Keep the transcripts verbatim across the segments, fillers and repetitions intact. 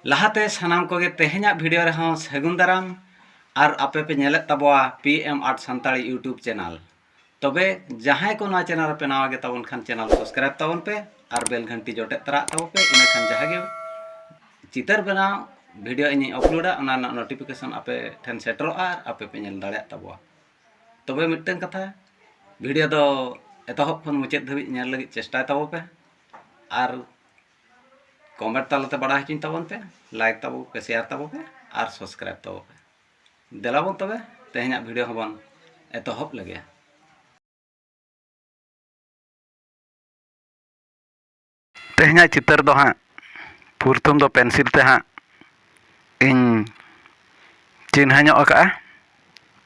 ᱞᱟᱦᱟᱛᱮ ᱥᱟᱱᱟᱢ ᱠᱚᱜᱮ ᱛᱮᱦᱮᱧᱟᱜ ᱵᱷᱤᱰᱤᱭᱳ ᱨᱮᱦᱚᱸ ᱥᱟᱹᱜᱩᱱ ᱫᱟᱨᱟᱢ᱾ ᱟᱨ ᱟᱯᱮ ᱯᱮ ᱧᱮᱞᱮᱫ ᱛᱟᱵᱚᱣᱟ P M art Santali YouTube channel. ᱛᱚᱵᱮ ᱡᱟᱦᱟᱸᱭ ᱠᱚ ᱱᱚᱣᱟ ᱪᱮᱱᱮᱞ ᱨᱮᱯᱮ ᱱᱟᱣᱟ ᱜᱮ ᱛᱟᱵᱚᱱ ᱠᱷᱟᱱ, ᱪᱮᱱᱮᱞ ᱥᱟᱵᱥᱠᱨᱟᱭᱤᱵ ᱛᱟᱵᱚᱱ ᱯᱮ ᱟᱨ ᱵᱮᱞ ᱜᱷᱟᱱᱴᱤ ᱡᱚᱴᱮᱫ ᱛᱟᱨᱟᱜ ᱛᱟᱵᱚ ᱯᱮ᱾ ᱤᱱᱟᱹᱠᱷᱟᱱ ᱡᱟᱦᱟᱸ ᱜᱮ ᱪᱤᱛᱟᱹᱨ ᱵᱮᱱᱟᱣ ᱵᱷᱤᱰᱤᱭᱳ ᱤᱧᱤᱧ ᱟᱯᱞᱳᱰᱟ, ᱚᱱᱟ ᱨᱮᱱᱟᱜ ᱱᱳᱴᱤᱯᱷᱤᱠᱮᱥᱚᱱ ᱟᱯᱮ ᱴᱷᱮᱱ ᱥᱮᱴᱮᱨᱚᱜᱼᱟ ᱟᱨ ᱟᱯᱮ ᱯᱮ ᱧᱮᱞ ᱫᱟᱲᱮᱭᱟᱜ ᱛᱟᱵᱚᱣᱟ᱾ ᱛᱚᱵᱮ ᱢᱤᱫᱴᱟᱝ ᱠᱟᱛᱷᱟ, ᱵᱷᱤᱰᱤᱭᱳ ᱫᱚ ᱮᱛᱚᱦᱚᱵ ᱠᱷᱚᱱ ᱢᱩᱪᱟᱹᱫ ᱫᱷᱟᱹᱵᱤᱡ ᱧᱮᱞ ᱞᱟᱹᱜᱤᱫ ᱪᱮᱥᱴᱟᱭ ᱛᱟᱵᱚ ᱯᱮ ᱟᱨ ᱠᱚᱢᱮᱱᱴ ᱛᱟᱞᱟᱛᱮ ᱵᱟᱲᱟᱭ ᱦᱚᱪᱚᱧ ᱛᱟᱵᱚᱱ ᱯᱮ, ᱞᱟᱭᱤᱠ ᱛᱟᱵᱚ ᱯᱮ, ᱥᱮᱭᱟᱨ ᱛᱟᱵᱚ ᱯᱮ ᱟᱨ ᱥᱟᱵᱥᱠᱨᱟᱭᱤᱵ ᱛᱟᱵᱚ ᱯᱮ᱾ ᱫᱮᱞᱟ ᱵᱚᱱ ᱛᱚᱵᱮ ᱛᱮᱦᱮᱧᱟᱜ ᱵᱷᱤᱰᱤᱭᱳ ᱦᱚᱸᱵᱚᱱ ᱮᱛᱚᱦᱚᱵ ᱞᱮᱜᱮ᱾ ᱛᱮᱦᱮᱧᱟᱜ ᱪᱤᱛᱟᱹᱨ ᱫᱚ ᱦᱟᱸᱜ ᱯᱨᱚᱛᱷᱚᱢ ᱫᱚ ᱯᱮᱱᱥᱤᱞ ᱛᱮ ᱦᱟᱸᱜ ᱤᱧ ᱪᱤᱱᱦᱟᱹ ᱧᱚᱜ ᱟᱠᱟᱫᱼᱟ᱾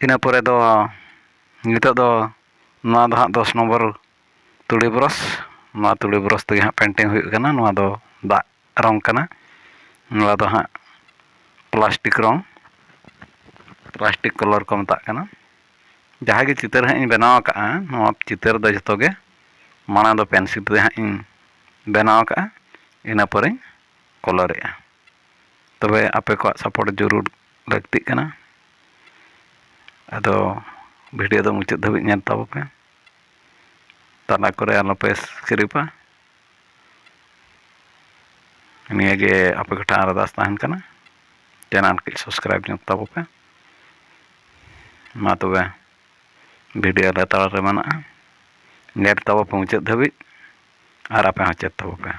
ᱤᱱᱟᱹ ᱯᱚᱨᱮ ᱫᱚ ᱱᱤᱛᱚᱜ ᱫᱚ ᱱᱚᱣᱟ ᱫᱚ ᱦᱟᱸᱜ ᱫᱚᱥ ᱱᱚᱢᱵᱚᱨ ᱛᱩᱲᱤ ᱵᱨᱚᱥ, ᱱᱚᱣᱟ ᱛᱩᱲᱤ ᱵᱨᱚᱥ ᱛᱮᱜᱮ ᱦᱟᱸᱜ ᱯᱮᱱᱴᱤᱝ ᱦᱩᱭᱩᱜ ᱠᱟᱱᱟ᱾ ᱱᱚᱣᱟ ᱫᱚ ᱫᱟᱜ ᱨᱚᱝ ᱠᱟᱱᱟ, ᱱᱚᱣᱟ ᱫᱚ ᱦᱟᱸᱜ ᱯᱞᱟᱥᱴᱤᱠ ᱨᱚᱝ, ᱯᱞᱟᱥᱴᱤᱠ ᱠᱟᱞᱟᱨ ᱠᱚ ᱢᱮᱛᱟᱜ ᱠᱟᱱᱟ᱾ ᱡᱟᱦᱟᱸ ᱜᱮ ᱪᱤᱛᱟᱹᱨ ᱦᱟᱸᱜ ᱤᱧ ᱵᱮᱱᱟᱣ ᱟᱠᱟᱫᱼᱟ, ᱱᱚᱣᱟ ᱪᱤᱛᱟᱹᱨ ᱫᱚ ᱡᱷᱚᱛᱚ ᱜᱮ ᱢᱟᱲᱟᱝ ᱫᱚ ᱯᱮᱱᱥᱤᱞ ᱛᱮ ᱦᱟᱸᱜ ᱤᱧ ᱵᱮᱱᱟᱣ ᱟᱠᱟᱫᱼᱟ, ᱤᱱᱟᱹ ᱯᱚᱨᱮᱧ ᱠᱚᱞᱟᱨᱮᱜᱼᱟ᱾ ᱛᱚᱵᱮ ᱟᱯᱮ ᱠᱚᱣᱟᱜ ᱥᱟᱯᱳᱨᱴ ᱡᱟᱹᱨᱩᱲ ᱞᱟᱹᱠᱛᱤᱜ ᱠᱟᱱᱟ᱾ ᱟᱫᱚ ᱵᱷᱤᱰᱤᱭᱳ ᱫᱚ ᱢᱩᱪᱟᱹᱫ ᱫᱷᱟᱹᱵᱤᱡ ᱧᱮᱞ ᱛᱟᱵᱚ ᱯᱮ, ᱛᱟᱞᱟ ᱠᱚᱨᱮ ᱟᱞᱚ ᱯᱮ ᱥᱠᱤᱯᱟ᱾ ᱱᱤᱭᱟᱹ ᱜᱮ ᱟᱯᱮ ᱠᱚᱴᱷᱮᱱ ᱟᱨᱫᱟᱥ ᱛᱟᱦᱮᱱ ᱠᱟᱱᱟ, ᱪᱮᱱᱮᱞ ᱠᱟᱹᱡ ᱥᱟᱵᱥᱠᱨᱟᱭᱤᱵ ᱧᱚᱜ ᱛᱟᱵᱚ ᱯᱮ᱾ ᱢᱟ ᱛᱚᱵᱮ, ᱵᱷᱤᱰᱤᱭᱳ ᱞᱮᱛᱟᱲ ᱨᱮ ᱢᱮᱱᱟᱜᱼᱟ, ᱧᱮᱞ ᱛᱟᱵᱚ ᱯᱮ ᱢᱩᱪᱟᱹᱫ ᱫᱷᱟᱹᱵᱤᱡ, ᱟᱨ ᱟᱯᱮ ᱦᱚᱸ ᱪᱮᱫ ᱛᱟᱵᱚ ᱯᱮ᱾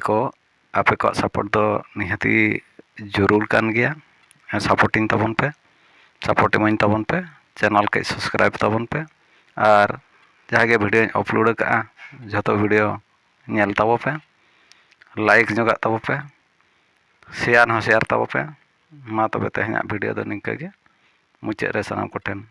ᱠᱚ, ᱟᱯᱮ ᱠᱚᱣᱟᱜ support ᱫᱚ ᱱᱤᱦᱟᱹᱛᱤ ᱡᱟᱹᱨᱩᱲ ᱠᱟᱱ ᱜᱮᱭᱟ᱾ supporting ᱛᱟᱵᱚᱱ ᱯᱮ, support ᱤᱢᱟᱹᱧ ᱛᱟᱵᱚᱱ ᱯᱮ, channel ᱠᱟᱹᱡ subscribe ᱛᱟᱵᱚᱱ ᱯᱮ᱾ ᱟᱨ ᱡᱟᱦᱟᱸ ᱜᱮ videoᱧ upload ᱟᱠᱟᱫᱼᱟ, ᱡᱷᱚᱛᱚ video ᱧᱮᱞ ᱛᱟᱵᱚ ᱯᱮ, like ᱧᱚᱜᱟᱜ ᱛᱟᱵᱚ ᱯᱮ, share ᱦᱚᱸ share ᱛᱟᱵᱚ ᱯᱮ᱾ ᱢᱟ ᱛᱚᱵᱮ ᱛᱮᱦᱮᱧᱟᱜ video ᱫᱚ ᱱᱤᱝᱠᱟᱹ ᱜᱮ, ᱢᱩᱪᱟᱹᱫ ᱨᱮ ᱥᱟᱱᱟᱢ ᱠᱚᱴᱷᱮᱱ